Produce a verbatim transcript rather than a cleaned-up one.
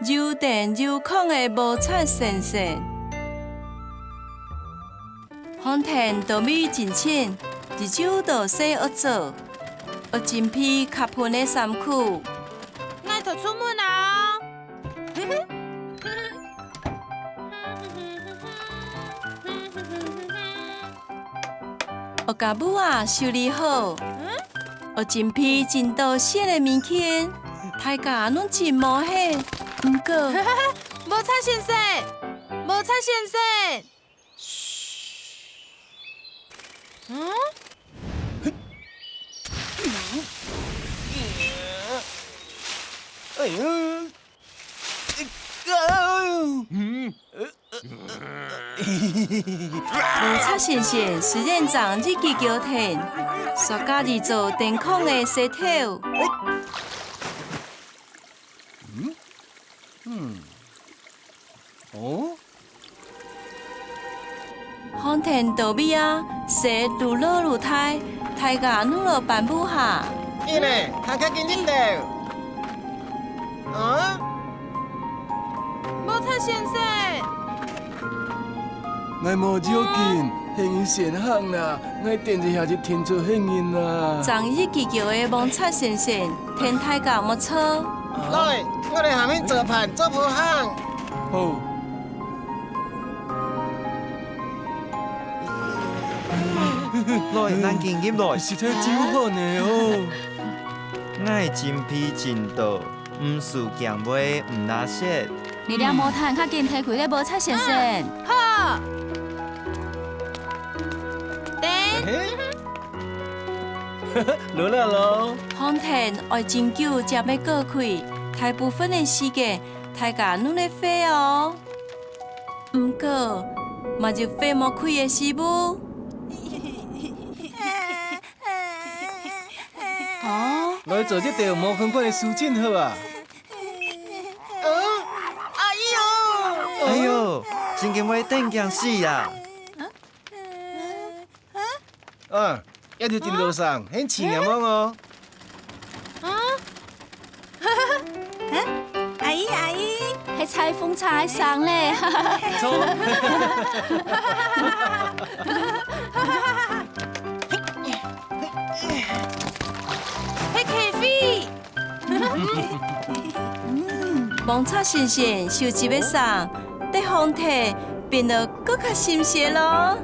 又𠕇又䘼个無賊先生。寒天到尾真親，日晝到細惡做，愛準備較歕个衫褲。𠊎就出門啊！ 屋家務啊，修理好。愛準備真多新个物件，大家攏真無閒。毋過，無賊先生，無賊先生。嗯？哎呀！ 嗯，無賊先生雖然正一支腳𢯭，煞加一座𠕇䘼个石頭。嗯？嗯。哦？ 寒天到尾啊，雪愈落愈大，大家攏來搬屋下。緊咧，行較緊一兜。啊？無賊先生！𠊎無要緊，係你先行啦，𠊎等一下就跈出係你啦。正一支腳个無賊先生，跈大家無錯。來，𠊎來喊你做伴，做伴行。好。 來，恁緊入來。實在真好呢哦。𠊎準備真多，毋使驚會毋罅食。你這毛毯較緊提開个無賊先生。好。等。來啦囉。寒天愛真久正會過去，大部分个時間，大家攏咧飛哦。 毋過，嘛有飛無開个時務。哦，來做這兜無仝款个事情好啊。哎喲！哎喲，真經會等驚死啊！啊，這條進度上，很自然哦。啊？阿姨，阿姨，係裁縫車个聲咧。係咖啡。無賊先生收集个聲，得寒天變到更加新鮮囉。